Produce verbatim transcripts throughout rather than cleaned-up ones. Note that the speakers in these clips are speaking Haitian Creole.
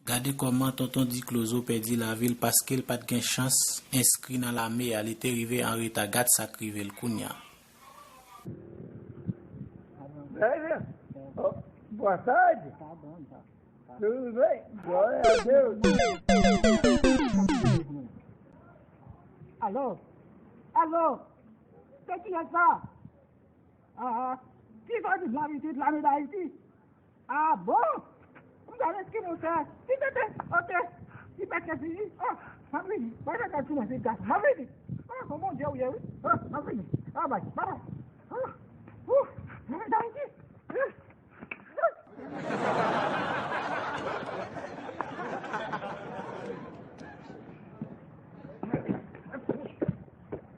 Gade kòman tonton Diklozo pèdi lavi l paske l pa t gen chans enskri nan lame a, li te rive an reta, gad sa k rive l kounya. Bèl, oh, boa tarde. Tudo bem? Glória a Deus. Alô? Alô? Kiyès sa? Ah, ki sa di la vizit lame Dayiti? Ah bon? M gade ki monchè. Ti tete, ok. Ti pèt ke fini. Oh, m ap vini. Bay kaka ti manje gas. M ap vini. Oh, bon Bondye ou ye, wi. Oh, m ap vini. Ah, bay, bay, bay. Oh, oh, lame Dayiti.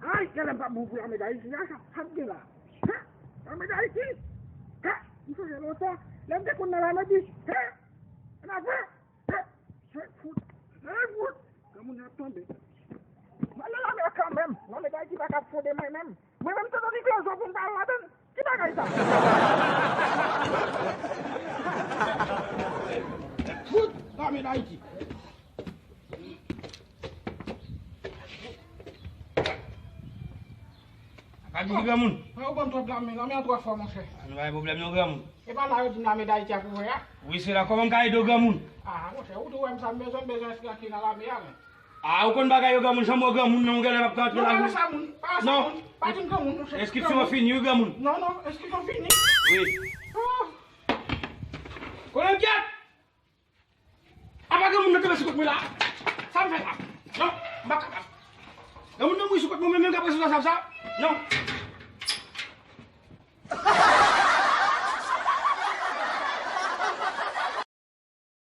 Ay, genlè m pa bon pou lame Dayiti la, sa, sa m gen la. Ha! Lame Dayiti! Ha! M sonje lontan, lè m te konn nan lame di, ha! Ann avan! Ha! Sèt fout! Sèt fout! Granmoun nan ap tonbe. M al nan lame a kanmenm. Lame Dayiti pa ka fonde mwen menm. Mwen menm tonton Diklozo pou m pa al ladann. Ki bagay sa? Fout lame Dayiti. Pa di granmoun. Mwen ou ban m twòp lame, lame an twò fò, monchè. Nou pa gen pwoblèm non, granmoun. E pa la yo di n lame Dayiti ap ouvè a? Wi, se la. Kòman m ka ede w, granmoun? Ah, monchè, ou tou wè m sa m bezwen, m bezwen enskri nan lame a, men. Ah, ou konn bagay yo, granmoun, janm wè granmoun nan, ou genlè p ap ka antre la. Non, pa sa moun, pa sa moun, pa di m granmoun, monchè. Enskripsyon an fini, wi, granmoun. Non, non, enskripsyon fini. Wi. Ah. Konnen kyèt! Apa granmoun nan kanpe sou kot mwen la? Sa m fè la? Non, m pa kapab. Granmoun nan mouri sou kot mwen, mwen menm k ap resevwa sa, sa? Non.